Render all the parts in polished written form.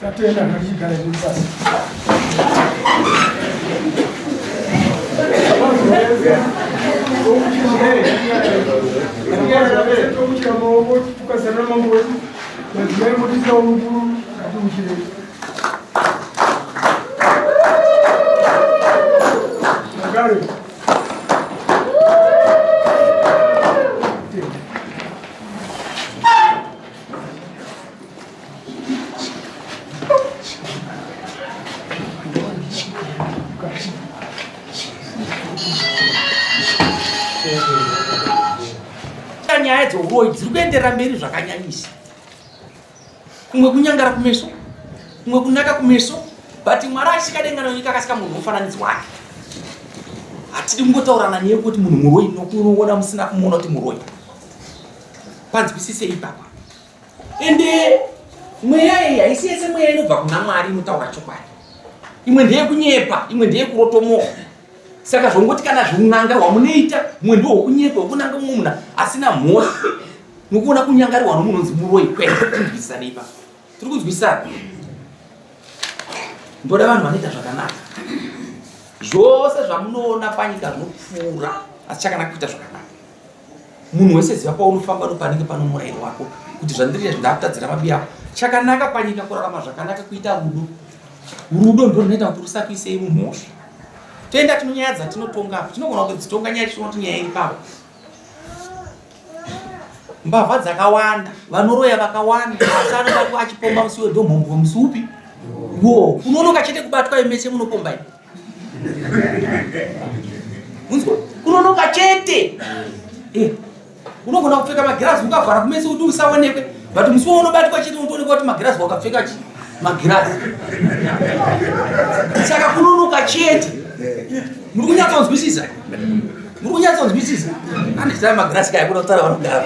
Tatenda ngatichigara zviri pasi. Tokuchira maoko tukazarura mambo wedu madzimai motisawo mukuru ngatiuchirei. Magare. Nyaya dzeuroyi dziri kuenderera mberi zvakanyanyisa. Kumwe kunyangara kumeso, kumwe kunaka kumeso, but Mwari achisika denga nenyika akasika munhu mufananidzo wake. Hatidi kungotaurana neye kuti munhu muroyi nokunoona musina kumuona kuti muroyi. Panzwisise ipapa. Ende mweya iyi haisi yese mweya inobva kuna Mwari inotaura chokwadi. Imwe ndeyekunyepa, imwe ndeyekurotomoka. Saka zvongoti kana zveun'anga hwamunoita mumwe ndiwo hwekunyepa hwekunanga mumwe munhu asina mhosva nokuona kunyangarirwa nomunhu unonzi muroyi kwete tinzwisisane ipapo. Tiri kunzwisisana. Ndoda vanhu vanoita zvakanaka. Zvose zvamunoona panyika zvinopfuura asi chakanaka kuita zvakanaka. Munhu wese ziva paunofamba nopanenge pano murayiro wako kuti zvandiri izvi ndakutadzira mabi ako. Chakanaka panyika kurarama zvakanaka kuita rudo. Rudo ndiro runoita kuti rusakuisei mumhosva. Toenda tinonyaya dzatinotonga apa. Tinogona kudzitonga nyaya tichiona kuti nyaya iri pavo. Mbavha dzakawanda, vanoroya vakawanda, asi anobatwa achipomba musi wedomhombwe musi upi? Wo, kunonoka chete kubatwa imese munopomba imi. Unzwa? Kunonoka chete. Eh. Unogona kupfeka magirazi ukavhara kumeso kuti usaonekwe, but musi waunobatwa chete unotoonekwa kuti magirazi wakapfeka chi magirazi. Saka kunonoka chete. Muri kunyatsonzwisisa? Muri kunyatsonzwisisa? Andisai magirazi kaya kuda kutaura vanogara.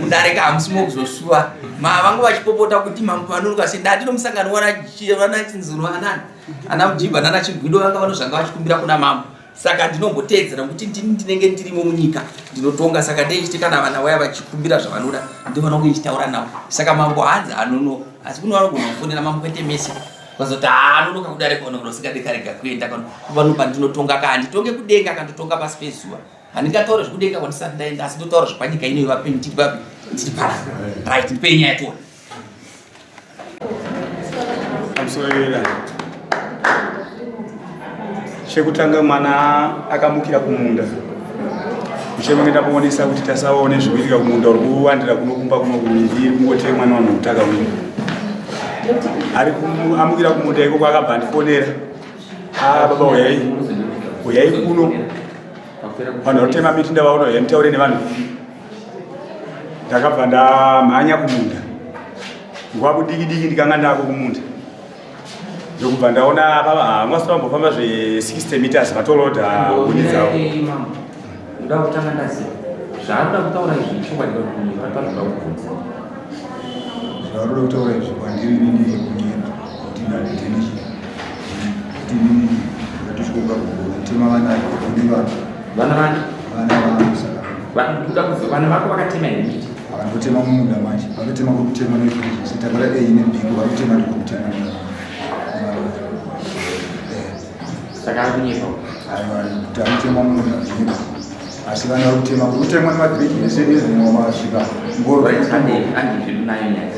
Mudare ka hamusi mokuzosuwa. Ma vangu vachipopota kuti mambo vanonoka sei ndati nomusangano wana vana chinzuro anani ana mujibha nana chigwido vanga vanozvanga vachikumbira kuna mambo saka ndinomboteedzera nokuti ndini ndinenge ndirimo munyika ndinotonga saka ndeichiti kana vana vaya vachikumbira zvavanoda ndinofanira kunge ndichitaura navo saka mambo hanzi anonoka asi kune vanogona kufonera mambo kwete mese vazoti haa anonoka kudare kona kuno usingade karega kuenda kano pano pandinotonga ka handitonge kudenga kandotonga pasi pezuva handingataure zvekudenga kwandisati ndaenda asi ndotaura zvepanyika ino ivapenyu tiri papi tiri pana right ndipei nyaya tione Pamusoro chekutanga mwana akamukira kumunda muchemenge ndakuonesa kuti tasaone zvikuitika kumunda uri kuwandira kuno kumba kuno kumiti iri kungotemwa nevanhu kutaka uno ari amukira kumunda ikoko akabva andifonera ah baba uyai uyai kuno vanhu varikutema miti ndavaona uyai mutaure nevanhu ndakabva ndamhanya kumunda nguva kudiki diki ndikanga ndako kumunda ndokubva ndaona baba havangasi vambofamba zve 60 meters vatoloda huni dzavo ndoda kutanga ndaziva zvaanoda kutaura izvi chokwadi kunyepa pazvinoda kubvunza zvaanoda kutaura izvi kwandiri inini kunyepa kuti ndanditene chii kuti inini ndatosvikoka kutema vana kune vana vana vani vana vangu saka Kuda kuziva vana vako vakatema here miti? Vanotema mumunda manje, vanotema kuri kutema neizvozvo. Setakura A neB vanotema ndiko kutema. Saka ari kunyepa. Aiwa, kuti anotema mumunda kunyepa. Asi vana vari kutema kuri kutemwa nemabhegi ese nezvinosvika ngoro. Ande ande zvedu nayo nyaya.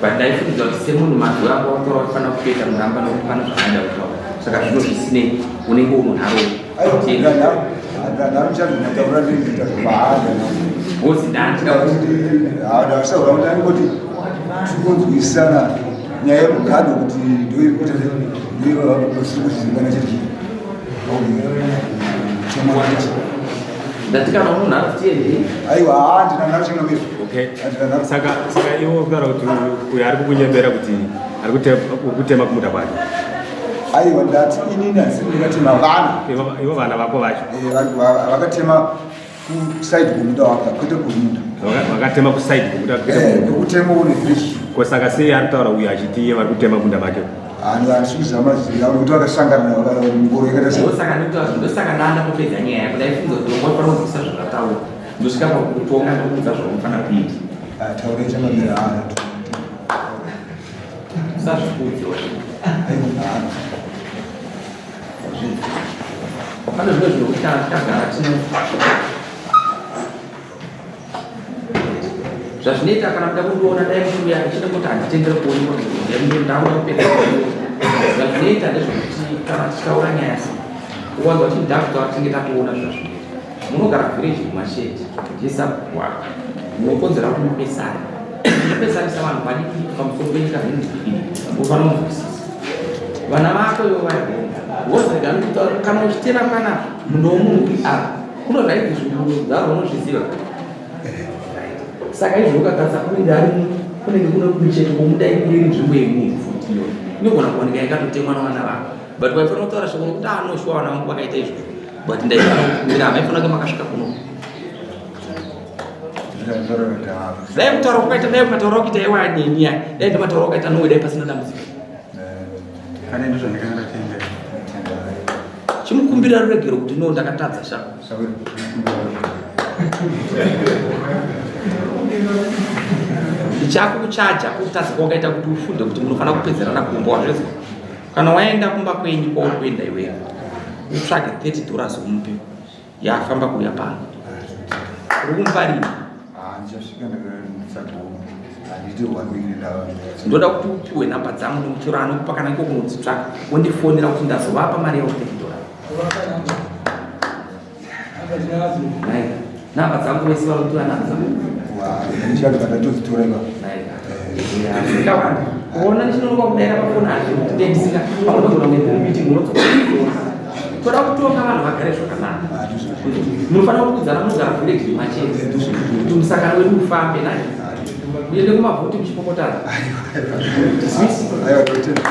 But ndaifungidzira kuti semunhu mazuva ako watora wafanira kupeta muramba nokuti pane zvakaenda kutaura. Saka zvino zvisinei unenge unonharowo. Tikunzwisana nyaya yemugado kuti ndoiri kuita ndoisiri kuzivikana chiri chii. Ndati kana unonhara tiende. Aiwa, handina nharo changamire. Okay. Saka saka iwe ukutaura kuti uyo ari kukunyebera kuti ari kutema kumunda kwake. Aiwa, ndati inini handisiri ndakatema vana. Ivo vana vako vacho. Eh, vakatema kuside kwemunda wako kwete kumunda. Vakatema kuside kwemunda kwete eh, kumunda. Kutema une fresh. Ko saka sei ari kutaura uyo achiti iye vari kutema munda make? Hanhu handisi kuziva mazira kuti vakasangana ngoro yakaita sei. Ndosaka ndikutaura ndosaka ndanda kupedza nyaya yako ndaifunga kuti ungofanira kunzwisisa zvandataura. Ndosvika pakutonga ndokuudza zvaunofanira kuita. Ah, taurai changamire haa. Usazvikudze. Pane zvimwe zvinhu kuti kana tikagara tine zvazvinoita kana kuda kundiona dai muchiuya ndichida kuti handitendere kuonekwa ndakuda kupedza zvazvinoita ndezvekuti kana tichitaura nyaya se uwanza kuti ndakutaura tinenge tatoona zvazvinoita munogara village kumasheti ndisabwaka munokonzera kuti mupesane munopesanisa vanhu vadiki pamusoro penyika zvinodikidiki ufanira kunzwisisa vana vako ivo vari wozega kana uchitema panapa munda womunhu uri apa kuno zvaidzi zvinhu unozviziva saka izvo ukatarisa kunenge ari kunenge kune kumicheto kwomuda iri nzvimbo yemunhu futi iyo inogona kuwanika yakatotemwa navana vako but waifanira kutaura shoko rokuti anoshuwa ah, vana vangu vakaita izvozvo but ndaifanira kukumbira hamaifanira kunge makasvika kuno dai kutaura kwakaita dai ukataura kuita iwaya neni ya dai ndimataura kwakaita nowe dai pasina dambudziko Pane ndizvo ndakanga ndatenda. Chimukumbira ruregero kuti no ndakatadza sha. Ndichako kuchaja kutadza kwakaita kuti ufunde kuti munofanira kupedzerana kumba wazvezwa. Kana waenda kumba kwenyu kwauri kuenda iwewe utsvage 30 dollars umupe. Yafamba kuuya pano. Uri kumupa rini? Ndoda kuti upiwe nhamba dzangu nekuchero anokupa kana iko kunodzitsvaka wondifonera kuti ndazovapa mari yavo 30 dollars. Nhamba dzangu vese vari kutora nhamba dzangu. Kuona ndichinonoka kudaira pafoni hazvi kuti ndisina paunogona kuenda meeting unodzoka. Toda kutonga vanhu vagare zvakanaka. Munofanira kukudzana munogara village rimwe chete kuti musangano wedu ufambe naye. Muende kumavhoti muchipopotana. Aiwa, totenda.